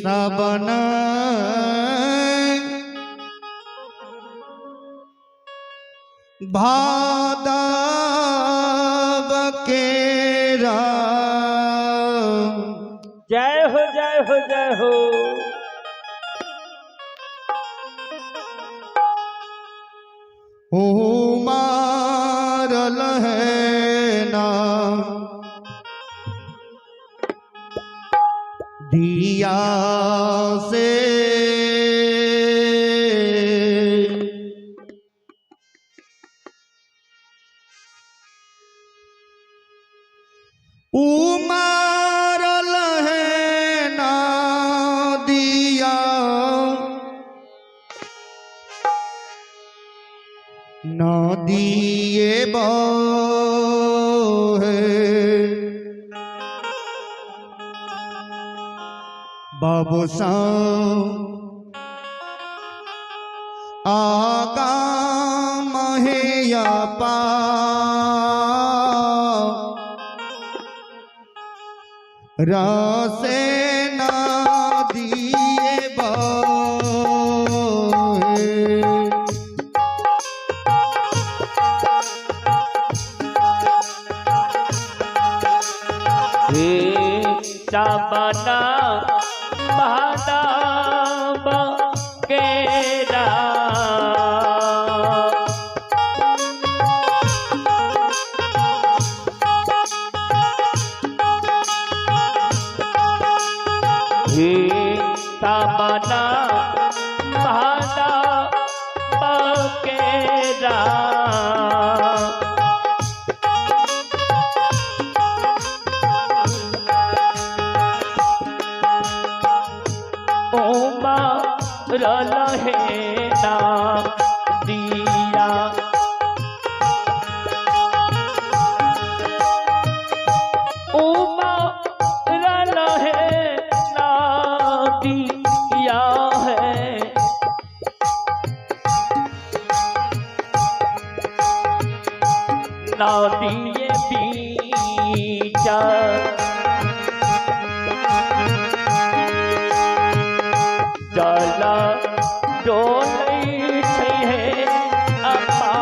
सावन भादव के राम। जय हो जय हो जय हो। मारल है ना दिया से उमारल है ना दिया नदिए बहे बाबू आगा महे पा रसे ना दिए बहे। हे सावना भादव के राम। हे सावना भादव के राम। उमा रल है ना दिया उमा रल है ना दिया है। ना दिए बीचा जला डोलै छै हे अपा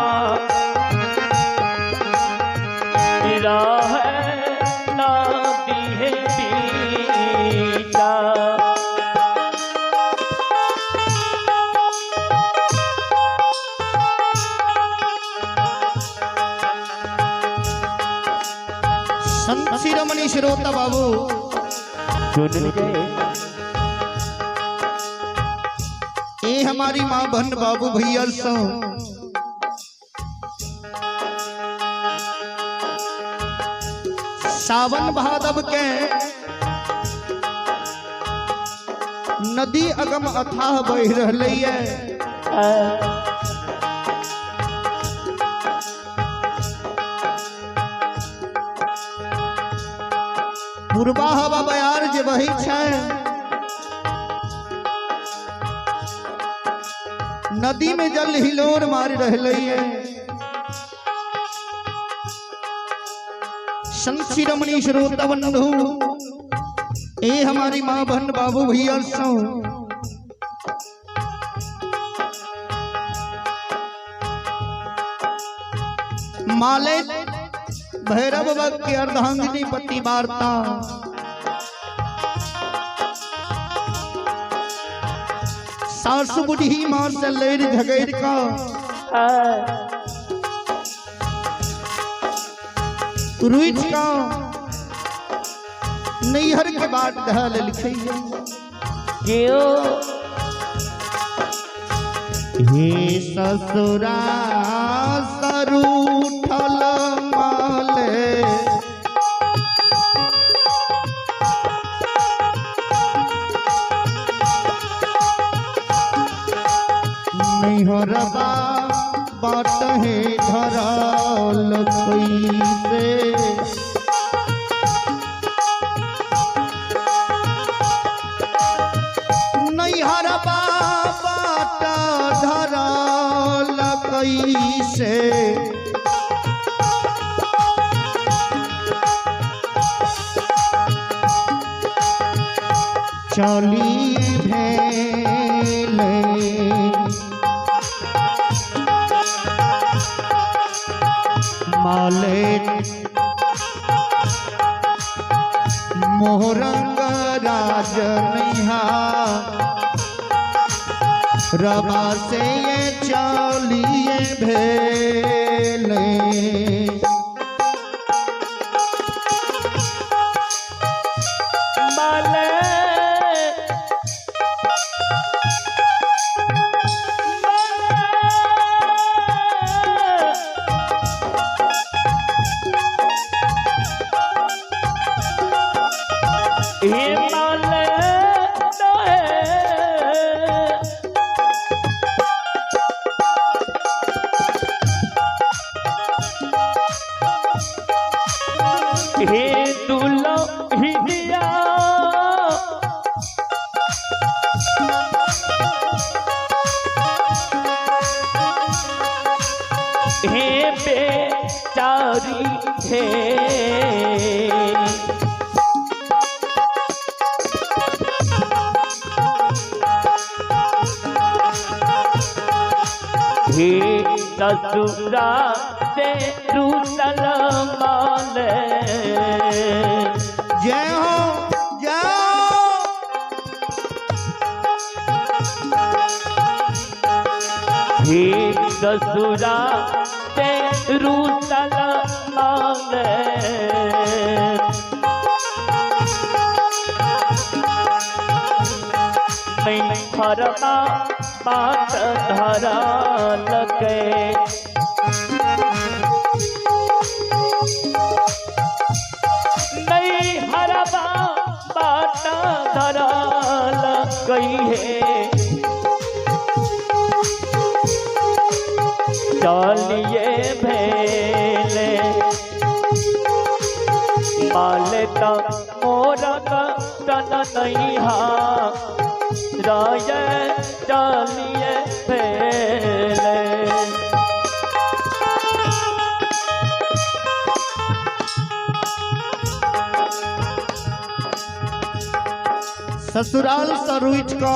रह ना दिहे बीचा। संत शिरोमणि श्रोता बाबू चुन गए ए हमारी माँ बहन बाबू भैया सो सावन भादव के नदी अगम अथाह बह रहलै है। पूर्वा हवा बयार जे बही छै नदी में जल हिलोर मार रहलै है। संत शिरोमणि श्रोता बंधु ए हमारी माँ बहन बाबू भैया सो माले भैरव भक्त की अर्धांगिनी पति वार्ता सासु बुढ़ी माँ से लड़ झगड़ का रुच का नैहर के बाट धल लिखे क्यों हे ससुरा सरूठल माले नैहरबा बाट हे धरल कैसे नैहरबा बाट धरल कैसे चली भेले। माले मोरंग राज नैहा रवा से ये चलिए भेले। माले हिमालय हे दुल्हा हिया हे बेचारी हे। हे ससुरा से रूसल माले जय हो जय हो। हे ससुरा से रूसल माले नहीं फरमा बात धरा लगे नहीं हरबा बात धरा गई है। चलिए भेले मालता मोरा का तन नहीं हा राय चलिए भेले। ससुराल सरुच का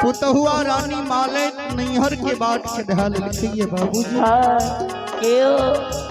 पुतहुआ रानी माले नैहर के बाट के ध्यान लिखिए बाबूजी। हाँ, क्यों?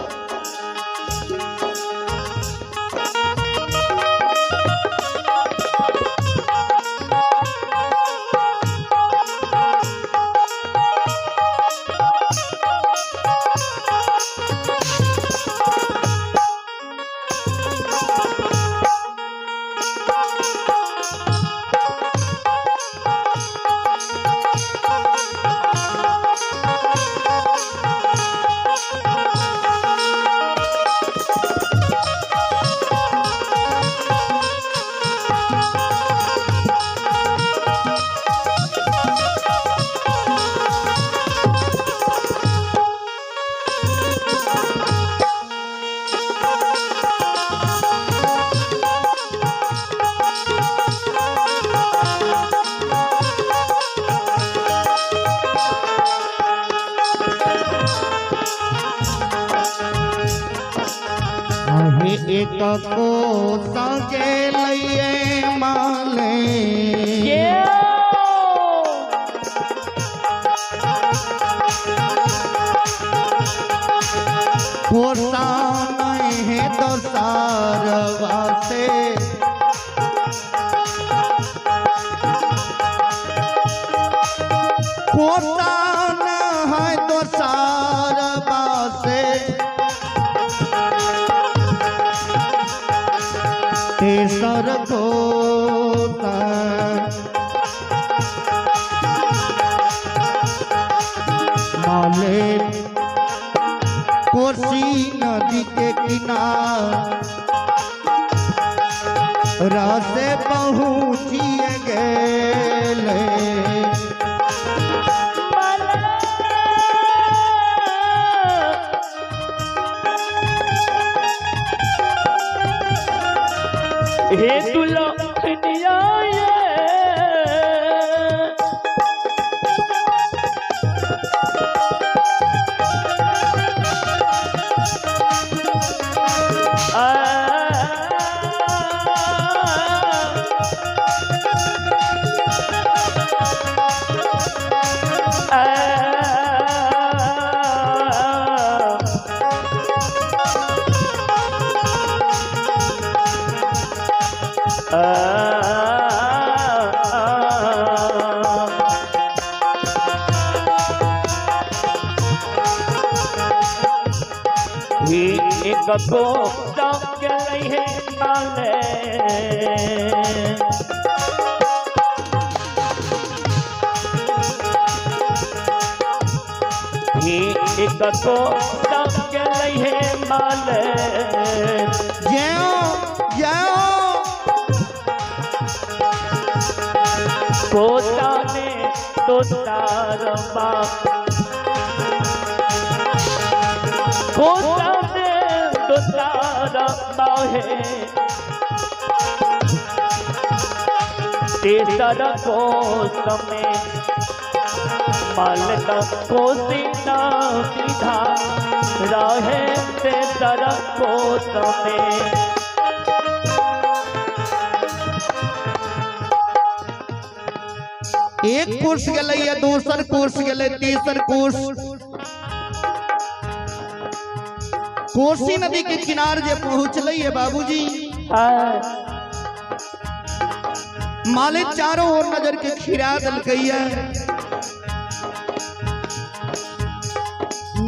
आहे एक को सागे लइए माले क्यों? कोसा नहीं दसारवा से कोसा है दोसारवा से तेसर कोसा माले कोसी नदी के किनारे से पहुँचिए गेले। हे दुल्हनिया ये आ, एक को है माले एक को है माले जयो जयो कोता ने तो तार बाप कोता ने तो तार बाहे तेसर को समय मालता को सीना सीधा रहे तेसर को समय। एक कोर्स गेलै या दोसर कोर्स गेलै तेसर कोर्स कोसी नदी के किनार जे पहुंचलै है बाबूजी, मालिक चारों ओर नजर के खिरा देलकै है।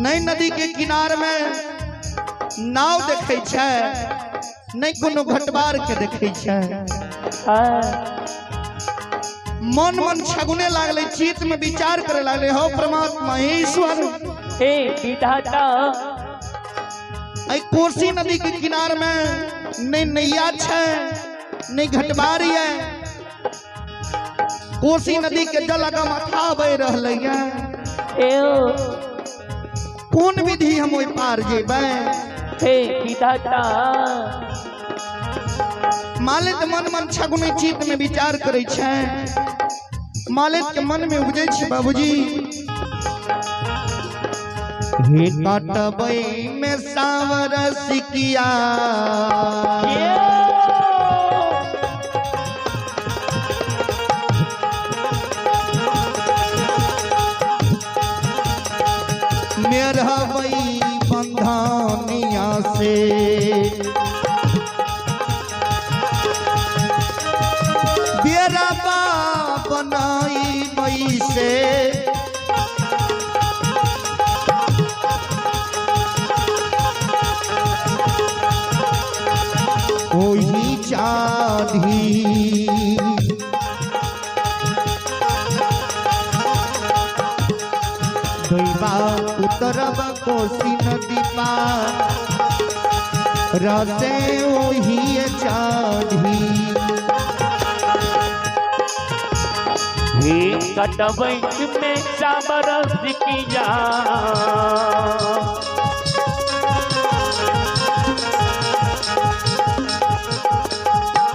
नई नदी के किनार में नाव देखै छै, नहीं कोनो घटबार के देखै छै। मन मन छगुने लागले, चित्त में विचार करे लागले, हो परमात्मा ईश्वर हे विधाता, ऐ कोसी नदी के किनार में नहीं नैया छै नहीं घटबार है, कोसी नदी के जल अगम अथाह बहि रहलै है, कोन विधि हम ओहि पार जेबै हे विधाता। मालिक मन मन छगुने चित्त में विचार करे छै, मालिक के मन में उपजै छै बाबूजी, हे कटबै में सावर सिकिया मेरहबै बंधनिया से, बेरबा बनाई से, ओही चाधी दैबा उतरब कोसी नदी पार रसे ओही चाधी। हे कटबै में साबर सिकिया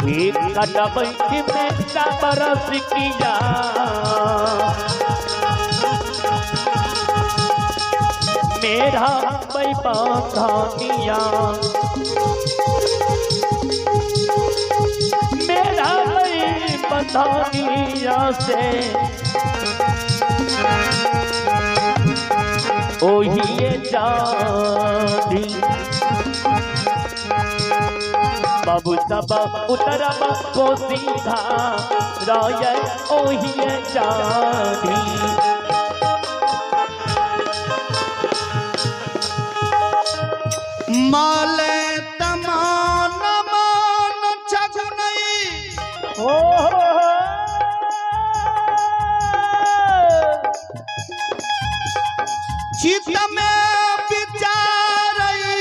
हे कटबै में साबर सिकिया मेरा बांधानिया मेरा बंधानिया से ओही चांदी बाबू सब उतरब को सीधा राय ओही चांदी। माले तमान मान छगुनई हो चित्त में विचारई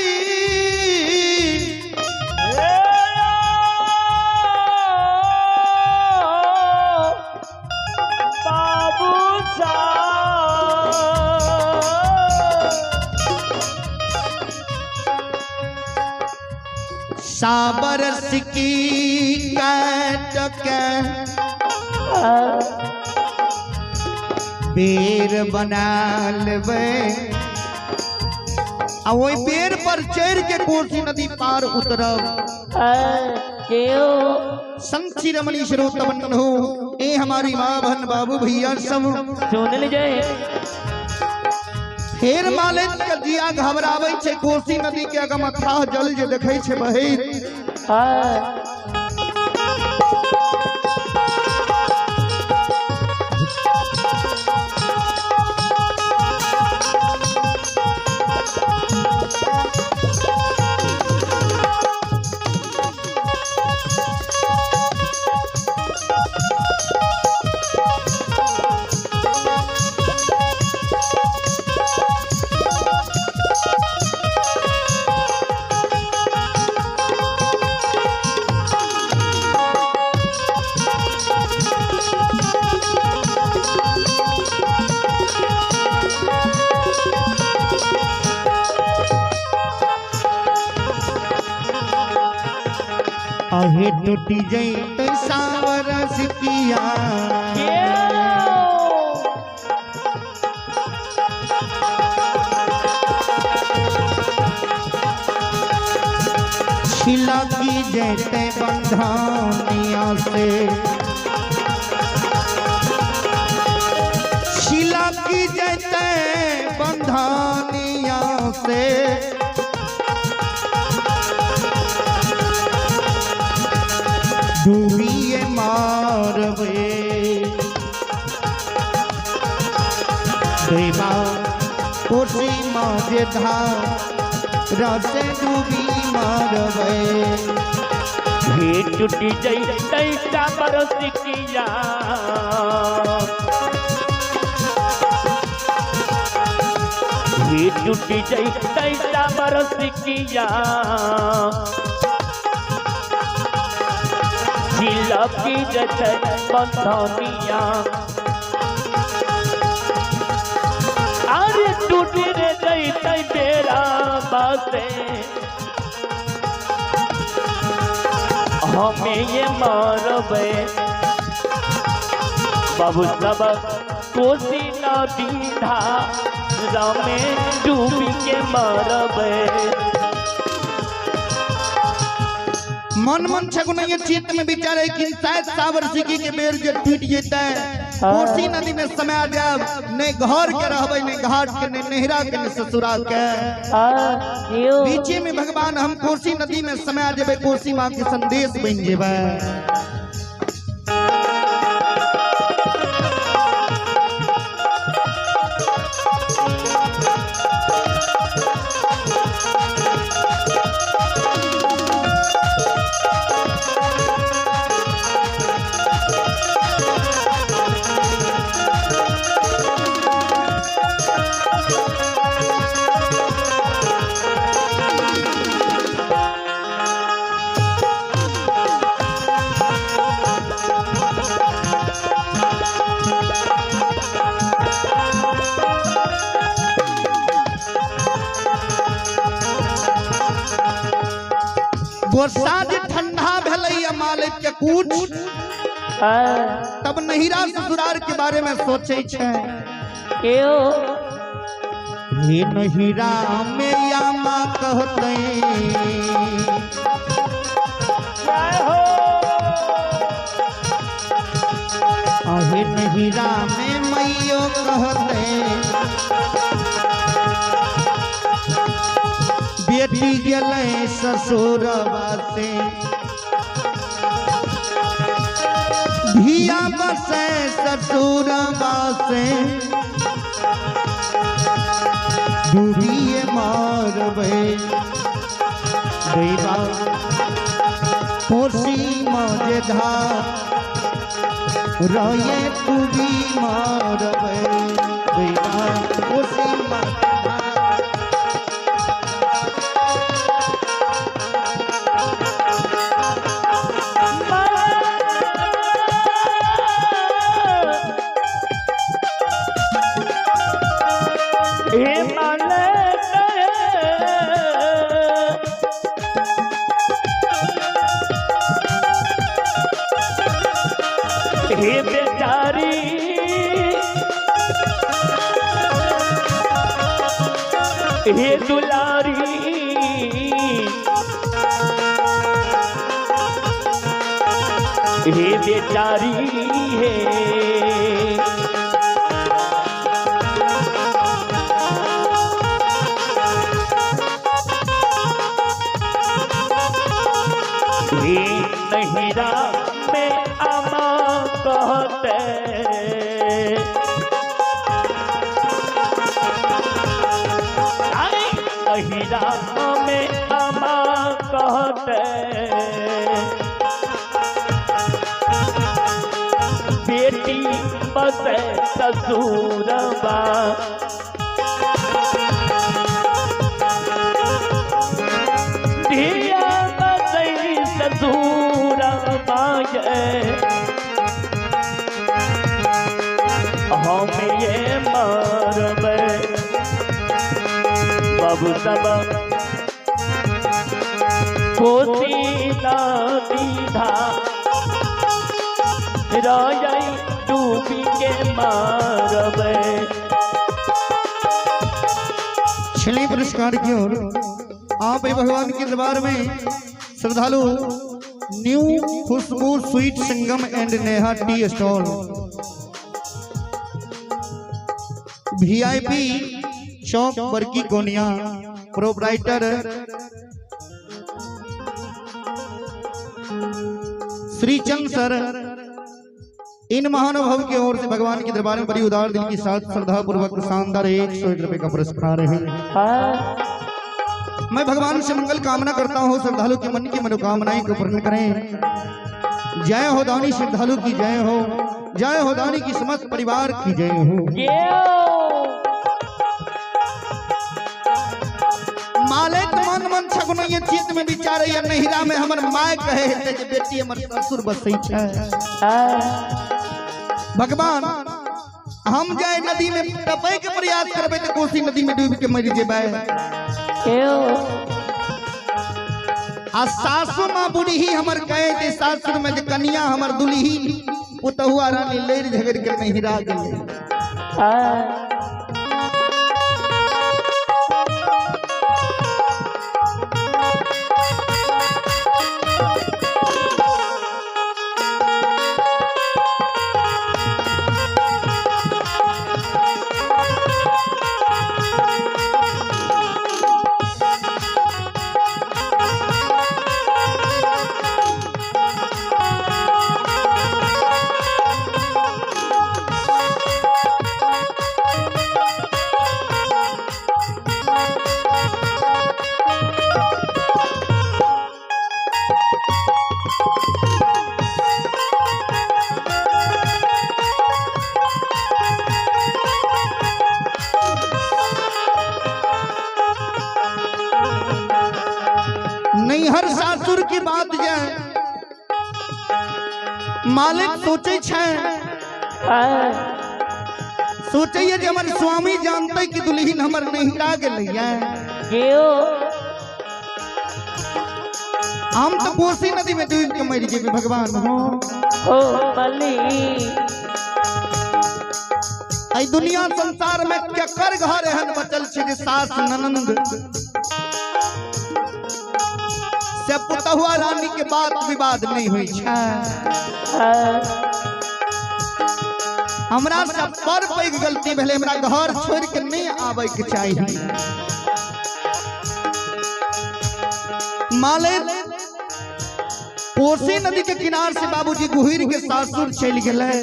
बाबू साबर सिकी काट के बेर बना लेबै आ ओहि बेर पर चढ़ के कोसी नदी पार उतरब। संत रमणी श्रोत बंधु ए हमारी माँ बहन बाबू भैया सब सुन लीजिए। फिर मालिक के जिया घबराबै छै, कोसी नदी के अगम अथाह जल जे देखै छै बहैत, अहे टूटी जैतै सावर सिकिया। छिलकी जैतै बंधनिया से, छिलकी जैतै बंधनिया से। डूबिए मारबे देवा कोसी माजे धार रसे डूबी मारबे। हे टूटी जैतै सावर सिकिया। हे टूटी जैतै सावर सिकिया। झिलकी जैतै बंधनिया। अरे टूटी रे जैतै बेरा बासे, हमें ये मारबे। बाबू सब कोसी नदी धारा में डूबी के मरबे। मन मन छगुनैया चित्त में विचारे कि शायद सावर सिकी के बेर जे टूट जेतै, कोसी नदी में समय जाब, ने घर के रहबै, ने घाट के, ने नेहरा के, ने ससुरा के। बीचे में भगवान हम कोसी नदी में समय जेबै, कोसी माँ के संदेश बन जेबै। गोस्सा जे ठंडा भेलै मालिक के कुछ, तब नहिरा ससुरार के बारे में सोचे छै। हे नहिरा में यामा कहते, अहे नहिरा में मैयो कहते, बेटी गेलै ससुरवा से, धिया बसे ससुरवा से, डूबिए मारबे देवा कोसी मजेधार रहे डूबी मारबे देवा कोसी मजेधार। हे मालिक हे बेचारी, हे दुलारी, हे बेचारी हे। हे नहिरा में आमा कहते, आई नहिरा में आमा कहते, बेटी बसे ससुरबा। धिया बसै ससुरबा, हम ये मरबे। बाबू सब कोसी नदी धार जाई डूबी के मारबै। छली पुरस्कार की ओर आप भगवान के दरबार में श्रद्धालु new Khushboo sweet Sangam and Neha tea stall VIP Chowk Barki Goniya proprietor Shrichand sir, in महानुभाव की ओर से भगवान के दरबार में बड़ी उदार दिल के साथ श्रद्धा पूर्वक शानदार 101 रुपए का पुरस्कार है। मैं भगवान से मंगल कामना करता हूँ, श्रद्धालु के मन की मनोकामनाएं को पूर्ण करें। जय हो दानी श्रद्धालु की जय हो, जय हो दानी की समस्त परिवार की जय हो। मालिक मन मन छगुन ये चित में विचार या नहिरा में हमर my कहे हेतै जे बेटी हमर ससुर बसै छै। भगवान हम जाय नदी में टपै के प्रयास करबै त कोसी नदी में डूब के मरि जेबै। आ सासु माँ बुढ़ी हमर कहे जे सासुर में जे कनिया हमर दुल्ही पुतहुआ रानी लड़ि झगड़ि के नहिरा गेलै। नैहर सासुर की बात जाए मालिक सोचे छै, सोचे जे हमर स्वामी जानते कि दुल्हन हमर नहिरा गेलैया। हम तो कोसी नदी में डूब के मरि जेबै भगवान हो। एहि दुनिया संसार में केकर घर एहन बचल छै जे सास ननंद से पुतहुआ रानी के बात विवाद नहीं हुई छै। हमरा सब बड़ पैघ गलती भेलै, हमरा घर छोड़ के नहीं आबै के चाही। मालिक कोसी नदी के किनार से बाबूजी घुरि के सासुर चलि गेलै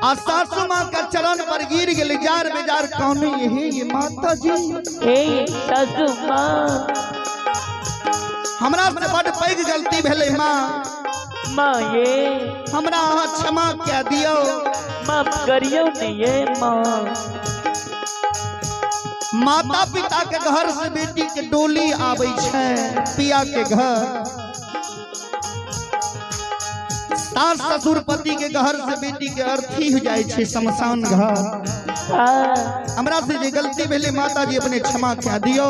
आ सासू माँ का चरण पर गिर गेलै, जार बेजार काने हे ये माता जी, हे सासू माँ, हमरा से बड़ पैघ गलती भेलै माँ, माँ ये हमरा अहाँ क्षमा कए दियौ, माफ करियौ ने ये माँ। माता पिता के घर से बेटी के डोली आबै छै पिया के घर, सास ससुर पति के घर से बेटी के अर्थी हो जाए छै शमशान घर। हमरा से जे गलती भेलै माता जी अपने क्षमा कए दियौ,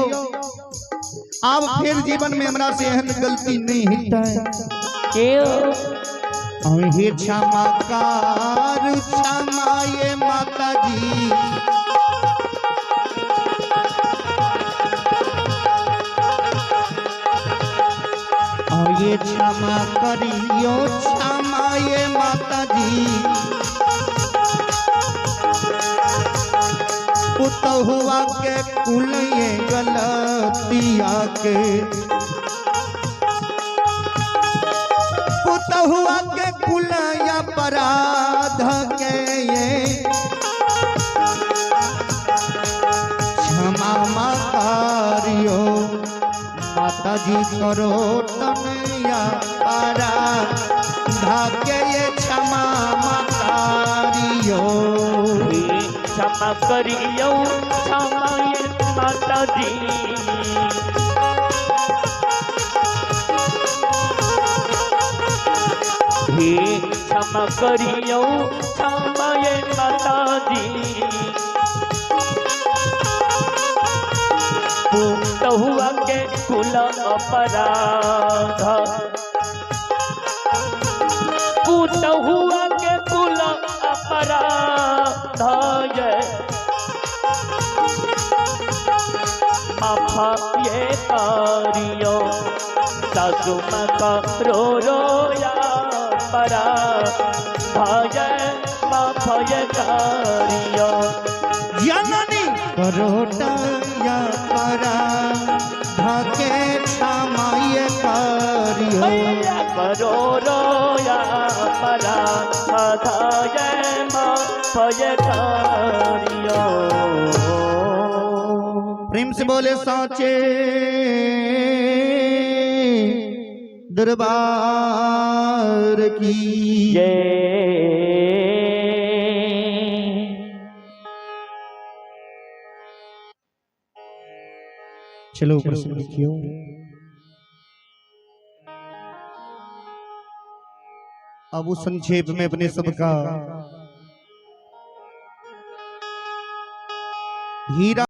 आब फिर जीवन में हमरा से एहन गलती नहीं हेतै। अहे क्षमा कार क्षमा ये माता जी, ये क्षमा करियो क्षमा ये माता जी, पुतहुआ के कुल ये गलतिया के, पुतहुआ के कुल अपराध के ये क्षमा करियो माता जी करो तनया पारा धाके ये क्षमा करियो, क्षमा करियो क्षमा ये माता जी। हे क्षमा करियो क्षमा ये माता जी, पुतहुआ कुल अपराध, पुतहुआ के कुल अपराध ये माफा ये करियो। सासु माँ करो रोया अपराध ये माफा ये करियो। या नानी करोटा या परा धाके क्षमाय करियो। करो रोया अपराध ये माफा ये करियो। प्रेम से बोले साचे दरबार की जय। चलो प्रश्न लिखियो। अब उस संक्षेप में अपने सबका हीरा